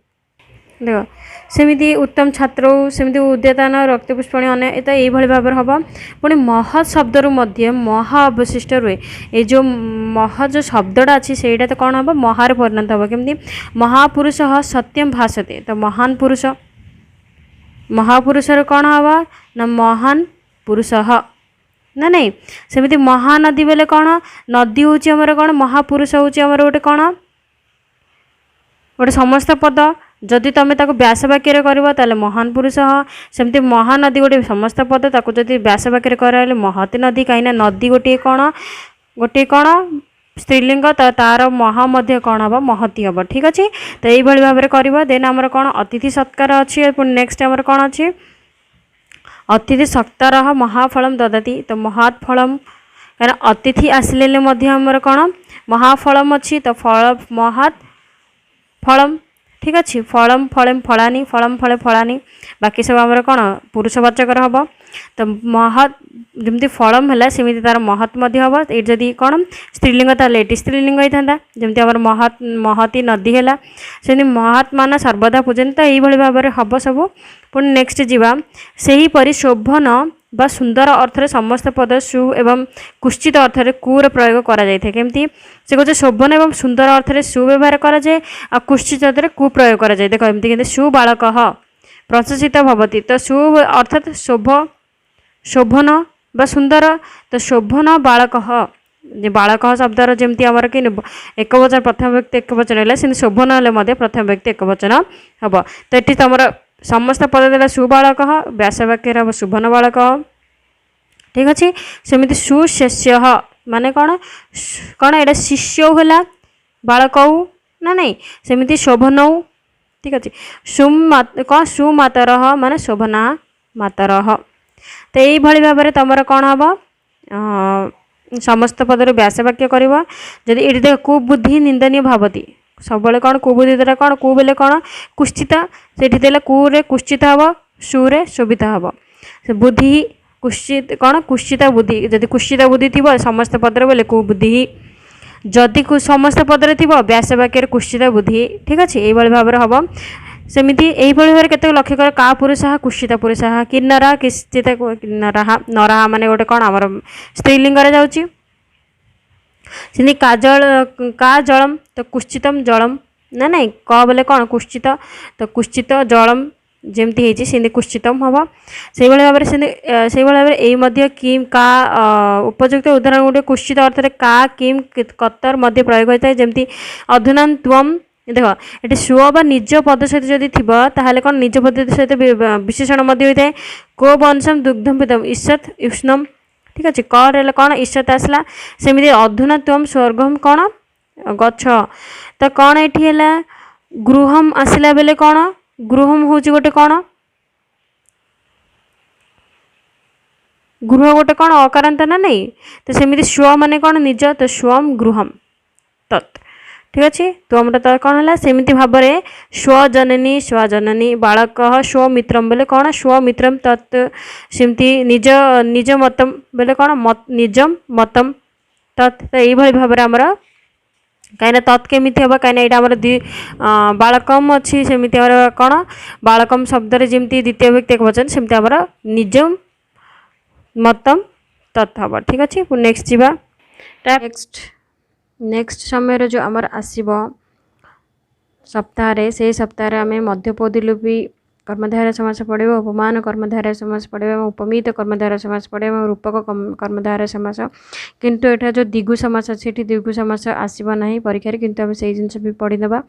ଦେଖ, ସେମିତି ଉତ୍ତମ ଛାତ୍ର, ସେମିତି ଉଦ୍ୟତାନ ରକ୍ତପୁଷ୍ପଣୀ ଅନ୍ୟ। ତ ଏଇଭଳି ଭାବରେ ହେବ। ପୁଣି ମହତ୍ ଶବ୍ଦରୁ ମଧ୍ୟ ମହା ଅବଶିଷ୍ଟ ରୁହେ। ଏଇ ଯେଉଁ ମହ ଯେଉଁ ଶବ୍ଦଟା ଅଛି, ସେଇଟା ତ କ'ଣ ହେବ? ମହାରେ ପରିଣତ ହେବ। କେମିତି? ମହାପୁରୁଷ ସତ୍ୟମ ଭାଷତେ। ତ ମହାନ ପୁରୁଷ, ମହାପୁରୁଷର କ'ଣ ହେବ ନା ମହାନ ପୁରୁଷ ନା ନାଇଁ? ସେମିତି ମହାନଦୀ ବୋଲେ କ'ଣ? ନଦୀ ହେଉଛି ଆମର କ'ଣ? ମହାପୁରୁଷ ହେଉଛି ଆମର ଗୋଟେ କ'ଣ? ଗୋଟେ ସମସ୍ତ ପଦ। ଯଦି ତୁମେ ତାକୁ ବ୍ୟାସ ବାକ୍ୟରେ କରିବ, ତାହେଲେ ମହାନ ପୁରୁଷ। ସେମିତି ମହାନଦୀ ଗୋଟେ ସମସ୍ତ ପଦ, ତାକୁ ଯଦି ବ୍ୟାସ ବାକ୍ୟରେ କରାହେଲେ ମହତୀ ନଦୀ। କାହିଁକିନା ନଦୀ ଗୋଟିଏ କ'ଣ? ଗୋଟିଏ କ'ଣ? ସ୍ତ୍ରୀଲିଙ୍ଗ। ତ ତାର ମହା ମଧ୍ୟ କ'ଣ ହେବ? ମହତୀ ହେବ। ଠିକ୍ ଅଛି? ତ ଏଇଭଳି ଭାବରେ କରିବ। ଦେନ୍ ଆମର କ'ଣ ଅତିଥି ସତ୍କାର ଅଛି। ପୁଣି ନେକ୍ସଟ ଆମର କ'ଣ ଅଛି? ଅତିଥି ସତ୍କାର ମହାଫଳମ ଦଦାତି। ତ ମହାତ୍ ଫଳମ, କାରଣ ଅତିଥି ଆସିଲେ ମଧ୍ୟ ଆମର କ'ଣ ମହାଫଳମ ଅଛି। ତ ଫଳ ମହାତ୍ ଫଳମ। ଠିକ୍ ଅଛି? ଫଳମ ଫଳେମ ଫଳାନି, ଫଳମ ଫଳେ ଫଳାନି। ବାକି ସବୁ ଆମର କ'ଣ ପୁରୁଷବାଚକର ହେବ। ତ ମହତ୍ ଯେମିତି ଫଳମ ହେଲା, ସେମିତି ତାର ମହତ୍ ମଧ୍ୟ ହେବ। ଏଇଠି ଯଦି କ'ଣ ସ୍ତ୍ରୀଲିଙ୍ଗ, ତାହେଲେ ଏଠି ସ୍ତ୍ରୀଲିଙ୍ଗ ହେଇଥାନ୍ତା। ଯେମିତି ଆମର ମହତ୍ ମହତି ନଦୀ ହେଲା, ସେମିତି ମହାତ୍ମାନ ସର୍ବଦା ପୂଜନ୍ତି। ତ ଏଇଭଳି ଭାବରେ ହେବ ସବୁ। ପୁଣି ନେକ୍ସଟ ଯିବା। ସେହିପରି ଶୋଭନ ବା ସୁନ୍ଦର ଅର୍ଥରେ ସମସ୍ତ ପଦ ସୁ ଏବଂ କୁତ୍ସିତ ଅର୍ଥରେ କୁର ପ୍ରୟୋଗ କରାଯାଇଥାଏ। କେମିତି? ସେ କହୁଛି ଶୋଭନ ଏବଂ ସୁନ୍ଦର ଅର୍ଥରେ ସୁ ବ୍ୟବହାର କରାଯାଏ ଆଉ କୁତ୍ସିତ ଅର୍ଥରେ କୁ ପ୍ରୟୋଗ କରାଯାଏ। ଦେଖ, ଏମିତି କେମିତି? ସୁବାଳକ ପ୍ରଶଂସିତ ଭବତି। ତ ସୁ ଅର୍ଥାତ୍ ଶୋଭନ ବା ସୁନ୍ଦର। ତ ଶୋଭନ ବାଳକ, ଯେ ବାଳକ ଶବ୍ଦର ଯେମିତି ଆମର କି ଏକ ବଚନ, ପ୍ରଥମ ବ୍ୟକ୍ତି ଏକ ବଚନ ହେଲା, ସେମିତି ଶୋଭନ ହେଲେ ମଧ୍ୟ ପ୍ରଥମ ବ୍ୟକ୍ତି ଏକ ବଚନ ହେବ। ତ ଏଠି ତୁମର ସମସ୍ତ ପଦ ଦେଲା ସୁବାଳକ, ବ୍ୟାସ ବାକ୍ୟରେ ହେବ ଶୁଭନ ବାଳକ। ଠିକ୍ ଅଛି। ସେମିତି ସୁଶେଷ୍ୟ ମାନେ କ'ଣ? କ'ଣ ଏଇଟା ଶିଷ୍ୟ ହେଲା ବାଳକଉ ନା ନାଇଁ? ସେମିତି ଶୋଭନଉ। ଠିକ୍ ଅଛି। କ'ଣ ସୁମାତରହ ମାନେ ଶୋଭନା ମାତରହ। ତ ଏଇଭଳି ଭାବରେ ତୁମର କ'ଣ ହେବ? ସମସ୍ତ ପଦରୁ ବ୍ୟାସ ବାକ୍ୟ କରିବ। ଯଦି ଏଇଠି ଦେଖ, କୁବୁଦ୍ଧି ନିନ୍ଦନୀୟ ଭାବତି, ସବୁବେଳେ କ'ଣ କୁବୁଦ୍ଧି ଦ୍ୱାରା କ'ଣ? କୁ ବୋଲେ କ'ଣ? କୁଶ୍ଚିତ। ସେଠି ଦେଲେ କୁରେ କୁଶ୍ଚିତ ହେବ, ସୁରେ ଶୋଭିତ ହେବ। ସେ ବୁଦ୍ଧି କୁଶ୍ଚିତ କ'ଣ? କୁଶ୍ଚିତ ବୁଦ୍ଧି। ଯଦି କୁଶ୍ଚିତ ବୁଦ୍ଧି ଥିବ ସମସ୍ତ ପଦରେ ବୋଲେ କୁବୁଦ୍ଧି, ଯଦି ସମସ୍ତ ପଦରେ ଥିବ ବ୍ୟାସ ବାକ୍ୟରେ କୁଶ୍ଚିତ ବୁଦ୍ଧି। ଠିକ୍ ଅଛି। ଏଇଭଳି ଭାବରେ ହେବ। ସେମିତି ଏଇଭଳି ଭାବରେ କେତେକ ଲକ୍ଷ୍ୟ କର, କା ପୁରୁଷ କୁଶ୍ଚିତ ପୁରୁଷ, କିନ୍ନର କିଶ୍ଚିତ କିନ୍ନରହ, ନରହ ମାନେ ଗୋଟେ କ'ଣ ଆମର ସ୍ତ୍ରୀଲିଙ୍ଗରେ ଯାଉଛି। ସେମିତି କାଜଳ କା ଜଳମ୍, ତ କୁଶ୍ଚିତମ ଜଳମ୍ ନା ନାଇଁ? କ ବୋଲେ କ'ଣ? କୁଶ୍ଚିତ। ତ କୁଶ୍ଚିତ ଜଳମ୍ ଯେମିତି ହେଇଛି ସେମିତି କୁଶ୍ଚିତମ ହେବ। ସେଇଭଳି ଭାବରେ ସେମିତି ସେଇଭଳି ଭାବରେ ଏଇ ମଧ୍ୟ କିମ୍ କା ଉପଯୁକ୍ତ ଉଦାହରଣ ଗୁଡ଼ିକ କୁଶ୍ଚିତ ଅର୍ଥରେ କା, କିମ୍, କତର ମଧ୍ୟ ପ୍ରୟୋଗ ହୋଇଥାଏ। ଯେମିତି ଅଧୁନା ତ୍ୱମ୍। ଦେଖ, ଏଠି ସ୍ୱ ବା ନିଜ ପଦ ସହିତ ଯଦି ଥିବ ତାହେଲେ କ'ଣ ନିଜ ପଦ ସହିତ ବିଶେଷଣ ମଧ୍ୟ ହୋଇଥାଏ। କୋ ବଂଶମ ଦୁଗ୍ଧମ ପିତମ ଈଷତ୍ ଉଷ୍ଣମ। ଠିକ୍ ଅଛି। କର ହେଲେ କ'ଣ? ଈଷତ୍ ଆସିଲା। ସେମିତି ଅଧୁନା ତ୍ୱମ୍ ସ୍ୱର୍ଗମ କ'ଣ? ଗଛ। ତ କ'ଣ ଏଠି ହେଲା? ଗୃହମ ଆସିଲା ବେଲେ କ'ଣ? ଗୃହମ ହେଉଛି ଗୋଟେ କ'ଣ? ଗୃହ ଗୋଟେ କ'ଣ ଅକାରାନ୍ତ ନା ନାଇଁ? ତ ସେମିତି ସ୍ୱ ମାନେ କ'ଣ? ନିଜ। ତ ସ୍ୱମ୍ ଗୃହମ ତତ୍। ଠିକ୍ ଅଛି। ତ୍ୱମଟା ତ କ'ଣ ହେଲା? ସେମିତି ଭାବରେ ସ୍ୱଜନନୀ ସ୍ୱଜନନୀ, ବାଳକ ସ୍ୱମିତ୍ରମ ବୋଲେ କ'ଣ? ସ୍ୱମିତ୍ରମ ତତ୍। ସେମିତି ନିଜ ନିଜ ମତମ ବୋଲେ କ'ଣ? ନିଜମ ମତମ ତତ୍। ତ ଏଇଭଳି ଭାବରେ ଆମର କାହିଁକିନା ତତ୍ କେମିତି ହେବ? କାହିଁକିନା ଏଇଟା ଆମର ବାଳକମ ଅଛି। ସେମିତି ଆମର କ'ଣ ବାଳକମ ଶବ୍ଦରେ ଯେମିତି ଦ୍ୱିତୀୟ ବ୍ୟକ୍ତି ଏକ ବଚନ, ସେମିତି ଆମର ନିଜମ ମତମ ତତ୍ ହେବ। ଠିକ୍ ଅଛି। ପୁଣି ନେକ୍ସଟ ଯିବା। ନେକ୍ସଟ ସମୟରେ ଯେଉଁ ଆମର ଆସିବ ସପ୍ତାହରେ, ସେଇ ସପ୍ତାହରେ ଆମେ ମଧ୍ୟପଦିଲୋପି କର୍ମଧାରୟ ସମାସ ପଢ଼ିବ, ଉପମାନ କର୍ମଧାରୟ ସମାସ ପଢ଼ିବ ଏବଂ ଉପମିତ କର୍ମଧାରୟ ସମାସ ପଢ଼ିବ ଏବଂ ରୂପକ କର୍ମଧାରୟ ସମାସ। କିନ୍ତୁ ଏଠାରେ ଯେଉଁ ଦ୍ୱିଗୁ ସମାସ ଅଛି, ଏଠି ଦ୍ୱିଗୁ ସମାସ ଆସିବ ନାହିଁ ପରୀକ୍ଷାରେ, କିନ୍ତୁ ଆମେ ସେଇ ଜିନିଷ ବି ପଢ଼ିନେବା,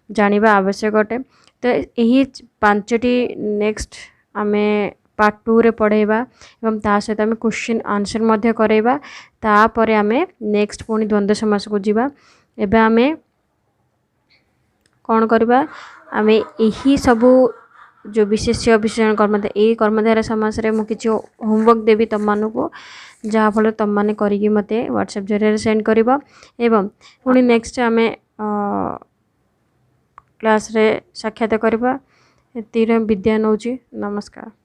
ଜାଣିବା ଆବଶ୍ୟକ ଅଟେ। ତ ଏହି 5ଟି ନେକ୍ସଟ ଆମେ ପାର୍ଟ 2ରେ ପଢ଼େଇବା ଏବଂ ତା ସହିତ ଆମେ କ୍ୱେଶ୍ଚିନ୍ ଆନ୍ସର୍ ମଧ୍ୟ କରାଇବା। ତାପରେ ଆମେ ନେକ୍ସଟ ପୁଣି ଦ୍ୱନ୍ଦ୍ୱ ସମାସକୁ ଯିବା। ଏବେ ଆମେ କ'ଣ କରିବା? ଆମେ ଏହି ସବୁ ଯେଉଁ ବିଶେଷ୍ୟ ବିଶେଷଣ କର୍ମଧାରୟ, ଏଇ କର୍ମଧାରୟ ସମାସରେ ମୁଁ କିଛି ହୋମୱାର୍କ ଦେବି ତୁମମାନଙ୍କୁ, ଯାହାଫଳରେ ତୁମମାନେ କରିକି ମୋତେ ହ୍ୱାଟ୍ସଆପ୍ ଜରିଆରେ ସେଣ୍ଡ କରିବ। ଏବଂ ପୁଣି ନେକ୍ସଟ ଆମେ କ୍ଲାସ୍ରେ ସାକ୍ଷାତ କରିବା। ଏତିକିରେ ବିଦ୍ୟା ନେଉଛି। ନମସ୍କାର।